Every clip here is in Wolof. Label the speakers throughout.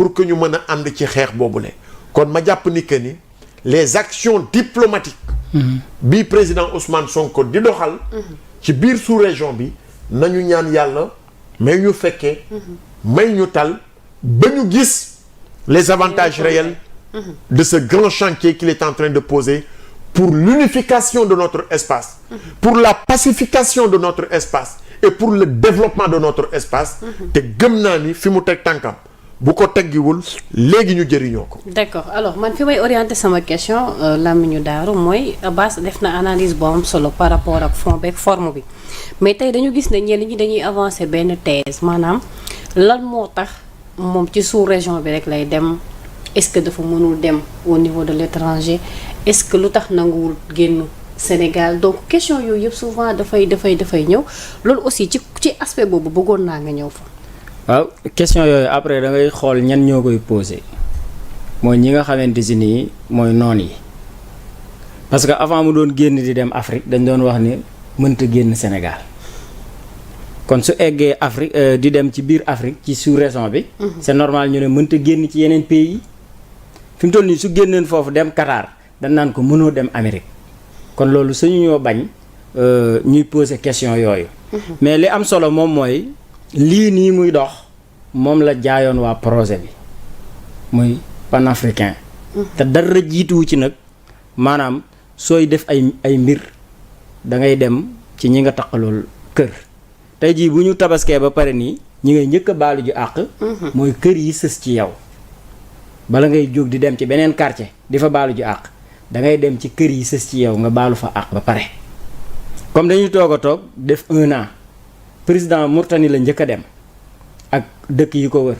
Speaker 1: pour que ñu mën a ànd ci xeex boobule kon ma jàpp ni que ni les actions diplomatiques bi président Ousmane Sonko di doxal ci biir sous-région bi nañu ñaan yàlla may ñu fekkee may ñu tal ba ñu gis les avantages réels de ce grand chantier qu'il est en train de poser pour l'unification de notre espace pour la pacification de notre espace et pour le développement de notre espace te gëm naa ni fi mu teg tànkam bu ko teggiwul léegi ñu jëriñoo ko.
Speaker 2: d'accord alors man fi may orienter sama question Lamine Darou mooy Abass def na analyse bu am solo par rapport ak fond beeg forme bi mais tey dañu gis ne ñenn ñi dañuy avancer benn thèse maanaam lan moo tax moom ci sous-région bi rek lay dem est-ce que dafa mënul dem au niveau de l'étranger est-ce que lu tax nanguwul génn Sénégal donc question yooyu yëpp souvent dafay ñëw loolu aussi ci aspect boobu bëggoon naa nga ñëw fa.
Speaker 3: waaw question yooyu après da ngay xool ñan ñoo koy posé mooy ñi nga xamante si nii mooy noon yi parce que avant mu doon génn di dem Afrique dañ doon wax ni mënta génn Sénégal kon su eggee Afrique di dem ci biir Afrique ci sous-région bi. c'est normal ñu ne mënta génn ci yeneen pays yi fi mu toll nii su génneen foofu dem Qatar dañ naan ko mënoo dem Amérique kon loolu suñu ñoo bañ ñuy posé question yooyu. mais li am solo moom mooy. lii nii muy dox moom la jaayoon waa projet bi muy panafricain te dara jiituwu ci nag maanaam sooy def ay mbir da ngay dem ci ñi nga taqalool kër tey jii bu ñu tabaskee ba pare nii ñi ngay njëkk a baalu ju àq mooy kër yi sës ci yow bala ngay jóg di dem ci beneen quartier di fa baalu ju àq da ngay dem ci kër yi sës ci yow nga baalu fa àq ba pare comme dañuy toog a toog def 1 an président Mauritanie la njëkk a dem ak dëkk yi ko wër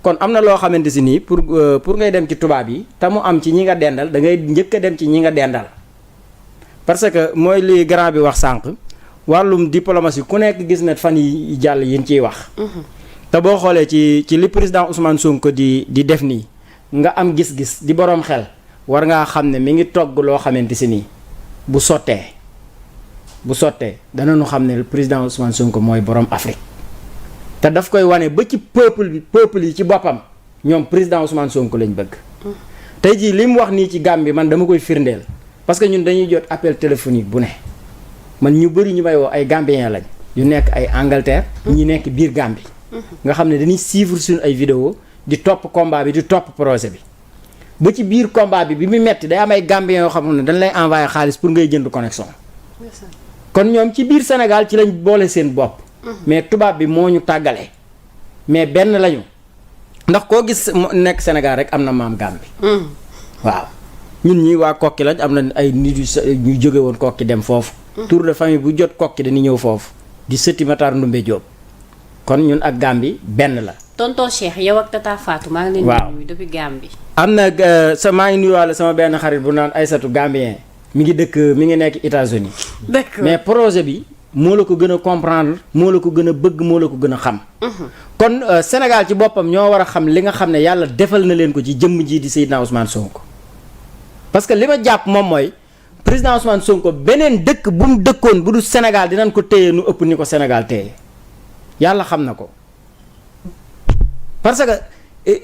Speaker 3: kon am na loo xamante si nii pour ngay dem ci tubaab yi te mu am ci ñi nga dendal da ngay njëkk a dem ci ñi nga dendal parce que mooy li grand bi wax sànq wàllum diplomatie ku nekk gis na fan yi jàll yin ciy wax te boo xoolee ci li président Ousmane Sonko di def nii nga am gis-gis di boroom xel war ngaa xam ne mi ngi togg loo xamante si nii bu sottee danañu xam ne président Ousmane Sonko mooy borom Afrique te daf koy wane ba ci peuple yi ci boppam ñoom président Ousmane Sonko lañ bëgg. tey jii li mu wax nii ci Gambie man dama koy firndeel parce que ñun dañuy jot appel téléphonique bu ne man ñu bëri ñu may woo ay Gambiens lañ yu nekk ay Angleterre. ñi nekk biir Gambie. nga xam ne dañuy suivre suñu ay vidéo di topp combat bi di topp projet bi ba ci biir combat bi mu metti day am ay Gambiens yoo xam ne dañ lay envoyer xaalis pour ngay jënd connexion. kon ñoom ci biir Sénégal ci lañ boole seen bopp mais tubaab bi moo ñu tàggale mais benn lañu ndax koo gis nekk Sénégal rek am na maam Gambie waaw ñun ñi waa kokki lañ am na ay nit ñu jóge woon kokki dem foofu tour de famille bu jot kokki dañuy ñëw foofu di sëti Matar Ndumbe Diop kon ñun ak Gambie benn la
Speaker 2: tonton Cheikh yow ak Tata Fatou maa ngi leen di nuyu depuis Gambie
Speaker 3: am na maa ngi nuyuwaale sama benn xarit bu naan Aïssatou Gambien mi ngi nekk États-Unis
Speaker 2: d'accord
Speaker 3: mais projet bi moo la ko gën a comprendre moo la ko gën a bëgg moo la ko gën a xam kon Sénégal ci boppam ñoo war a xam li nga xam ne yàlla defal na leen ko ci jëmm ji di Seydina Ousmane Sonko parce que li ma jàpp moom mooy président Ousmane Sonko beneen dëkk bu mu dëkkoon bu du Sénégal dinañ ko téye nu ëpp ni ko Sénégal téye yàlla xam na ko parce que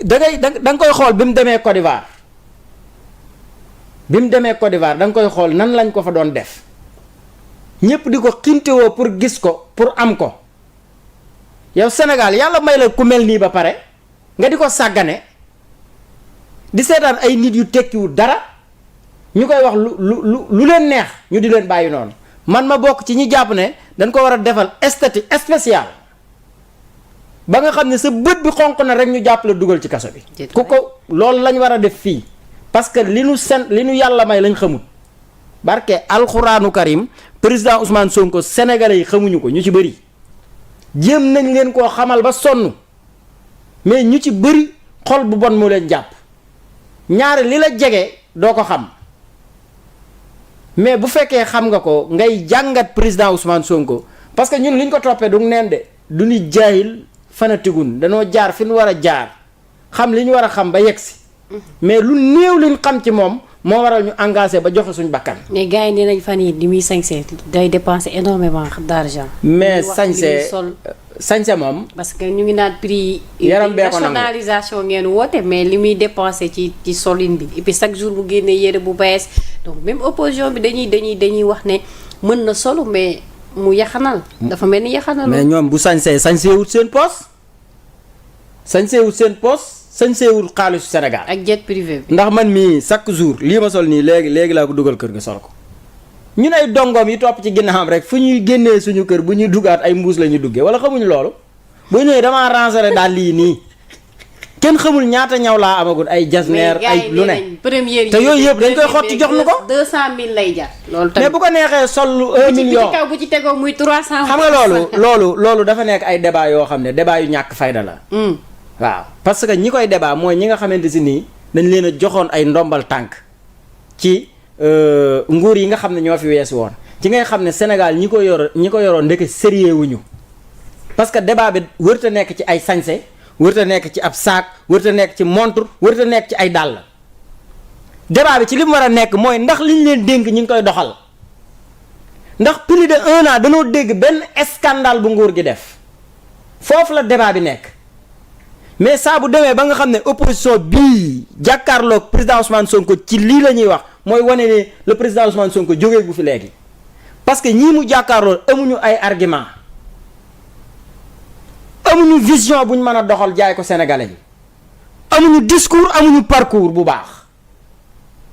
Speaker 3: da nga koy xool bi mu demee Côte d'Ivoire da nga koy xool nan lañ ko fa doon def ñëpp di ko xintewoo pour gis ko pour am ko yow Sénégal yàlla may la ku mel nii ba pare nga di ko sàggane di seetaan ay nit yu tekkiwul dara ñu koy wax lu leen neex ñu di leen bàyyi noonu man ma bokk ci ñi jàpp ne dañ ko war a defal statut spécial ba nga xam ne sa bët bi xonq na rek ñu jàpp la dugal ci kaso bi ku ko loolu lañ war a def fii parce que li nu yàlla may lañ xamut barke alxuraanu karim président Ousmane Sonko sénégalais yi xamuñu ko ñu ci bëri jéem nañ leen koo xamal ba sonn mais ñu ci bëri xol bu bon moo leen jàpp ñaari li la jege doo ko xam mais bu fekkee xam nga ko ngay jàngat président Ousmane Sonko parce que ñun liñ ko toppee du neen de du ñu jaayil fanatigun danoo jaar fi ñu war a jaar xam li ñu war a xam ba yegsi mais lu néew liñ xam ci moom moo waral ñu engagé ba joxe suñ bakkan.
Speaker 2: mais gars yi nee nañ fan yi di muy sañse day dépenser énormément d'argent.
Speaker 3: mais sañse sañse moom.
Speaker 2: parce que ñu ngi naan prix.
Speaker 3: yaram bee ko nangu
Speaker 2: nationalisation ngeen woote mais li muy dépensé ci solin bi et puis chaque jour bu génnee yére bu bees donc même opposition bi dañuy wax ne mën na solo mais mu yaxanal. dafa mel ni yaxanal.
Speaker 3: mais ñoom bu sañseewut seen poos sañseewul xaalisu Sénégal.
Speaker 2: ak jet privé bi.
Speaker 3: ndax man mii chaque jour lii ma sol nii léegi laa ko dugal kër ga sol ko. ñun ay dongoom yi topp ci ginnaawam rek fu ñuy génnee suñu kër bu ñuy duggaat ay mbuus la ñuy duggee wala xamuñu loolu bu ñëwee damaa ranger daal lii nii kenn xamul ñaata ñaw laa amagul ay jasneer ay lu ne
Speaker 2: première
Speaker 3: te yooyu yëpp dañ koy xotti jox nu ko
Speaker 2: 200 000 lay jar. loolu tamit
Speaker 3: mais bu ko neexee sol 1 million
Speaker 2: bu ci kaw bu ci tegoo muy 300.
Speaker 3: xam nga loolu dafa nekk ay débat yoo xam ne débat yu ñàkk fayda la. waaw parce que ñi koy débat mooy ñi nga xamante si nii dañ leen a joxoon ay ndombal tànk ci. nguur yi nga xam ne ñoo fi weesu woon ci ngay xam ne Sénégal ñi ko yoroon ndeke sérieux wuñu parce que débat bi wërta nekk ci ay sañse wërta nekk ci ab saak wërta nekk ci montre wërta nekk ci ay dàll débat bi ci li mu war a nekk mooy ndax liñ leen dénk ñi ngi koy doxal ndax plus de 1 an dañoo dégg benn scandale bu nguur gi def foofu la débat bi nekk mais saa bu demee ba nga xam ne opposition bii jàkkaarloog président Ousmane Sonko ci lii la ñuy wax mooy wane ne le président Ousmane Sonko jógee bu fi léegi parce que ñii mu jàkkaarloo amuñu ay argument amuñu vision buñ mën a doxal jaay ko sénégalais yi amuñu discours amuñu parcours bu baax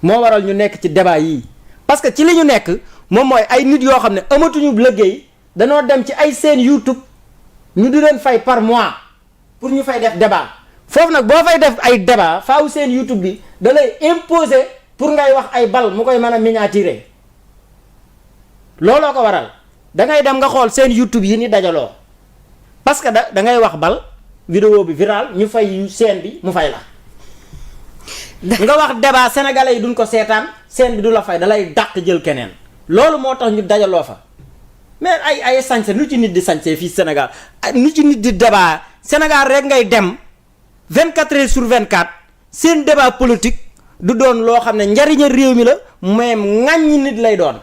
Speaker 3: moo waral ñu nekk ci débat yii parce que ci li ñu nekk moom mooy ay nit yoo xam ne amatuñu liggéey danoo dem ci ay seen YouTube ñu di leen fay par mois pour ñu fay def débat foofu nag boo fay def ay débat faaw seen YouTube bi da lay imposer pour ngay wax ay bal mu koy mën a miniaturer looloo ko waral da ngay dem nga xool seen YouTube yi ni dajaloo parce que da ngay wax bal vidéo bi viral ñu fay seen bi mu fay la nga wax débat sénégalais yi duñ ko seetaan seen bi du la fay da lay dàq jël keneen loolu moo tax ñu dajaloo fa mais ay sañse nu ci nit di sañse fii Sénégal nu ci nit di débat Sénégal rek ngay dem 24 heures sur 24 seen débat politique du doon loo xam ne njariña réew mi la mais ŋàññi nit lay doon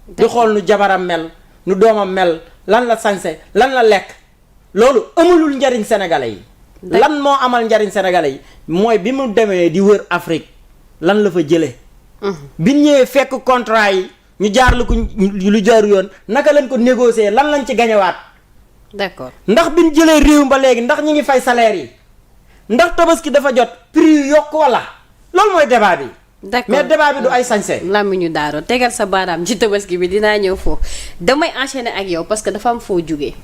Speaker 3: di xool nu jabaram mel nu doomam mel lan la sañse lan la lekk loolu amalul njariñ sénégalais yi lan moo amal njariñ sénégalais yi mooy bi mu demee di wër Afrique lan la fa jëlee bi ñëwee fekk contrat yi ñu jaar lu ko lu jaaru yoon naka lañ ko négocier lan lañ ci gañewaat
Speaker 2: d'accord
Speaker 3: ndax bi ñu jëlee réew ba léegi ndax ñi ngi fay salaire yi ndax tabaski dafa jot prix yu yokk wala loolu mooy débat bi.
Speaker 2: d'accord
Speaker 3: mais débat bi du ay sañse.
Speaker 2: Lamine Daaro tegal sa baaraam ci tabaski bi dinaa ñëw foofu damay enchaîner ak yow parce que dafa am foo jugee.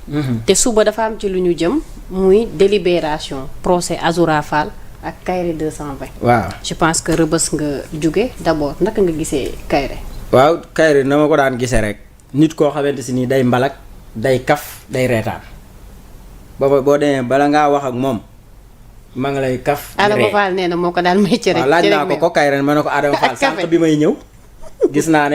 Speaker 2: te suba dafa am ci lu ñu jëm muy délibération procès Azoura Fall ak Kairé 220.
Speaker 3: waaw
Speaker 2: je pense que rëbës nga jugee d'abord naka nga gisee Kairé.
Speaker 3: waaw Kairé na ma ko daan gisee rek nit koo xamante si nii day mbalak day kaf day reetaan boo demee bala ngaa wax ak moom. ma ngi lay kaf.
Speaker 2: Adama Fall nee na moo ko daal may cere.
Speaker 3: waaw laaj naa ko Kairé ma ne ko Adama Fall sànq bi may ñëw gis naa ne.